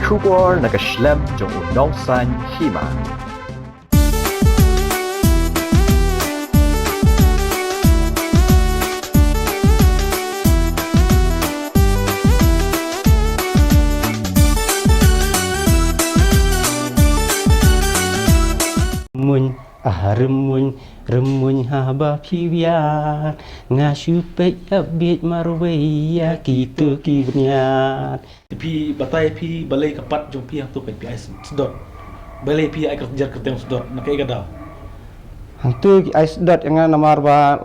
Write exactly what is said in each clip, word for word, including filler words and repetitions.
Khubor na ka shlem jong u Nongsaiñ Hima. Muiñ, ah, rem muiñ, rem muiñ haba phi wiar. Nga shu peit ïa bieit marwei ïa kito ki bniat. Phi batai phi balei ka pat jong phi hangto ka phi ai sdot. Balei phi ai kyrteng, kyrteng sdot, na kaei ka daw? Hangto ki ai sdot ïa nga namar ba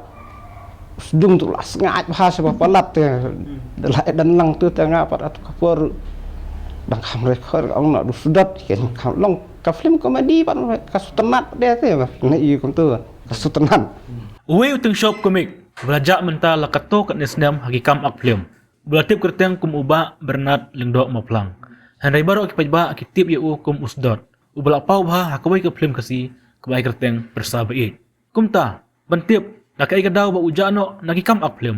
sdung tu la sngaid bha sha ba palat te. Hmm. Da la ai dan lang tu te nga pat atu ka por dang kham record ka ong na du sdot ken kham long ka film comedy pat ka sutnat de te ba na i kum tu ka sutnat. Hmm. Uwei u tyngshop komik ba la jah mynta la katto katne snem ha ki kam ak film. Ba la tip kyrteng kum u Bah Bernard Lyngdoh Mawphlang. Hynrei baroh ki paidbah ki tip ïa u kum u Sdot, uba la paw bha ha kawei ka phlim Khasi kaba ai kyrteng Pyrsa Ba Ïeit. Kumta, ban tip da kaei ka daw ba u jah noh na ki kam ak phlim,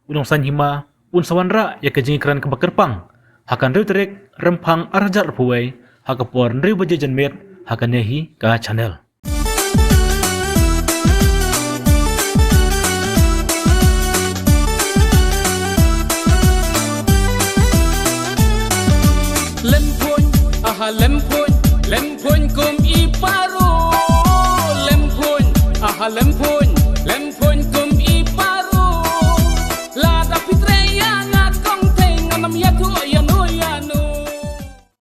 u Nongsaiñ Hima un sa wanrah ïa ka jingkren kaba kyrpang ha ka hynriew tarik Rymphang ar hajar arphew wei ha ka por hynriew baje janmiet ha kane hi ka channel.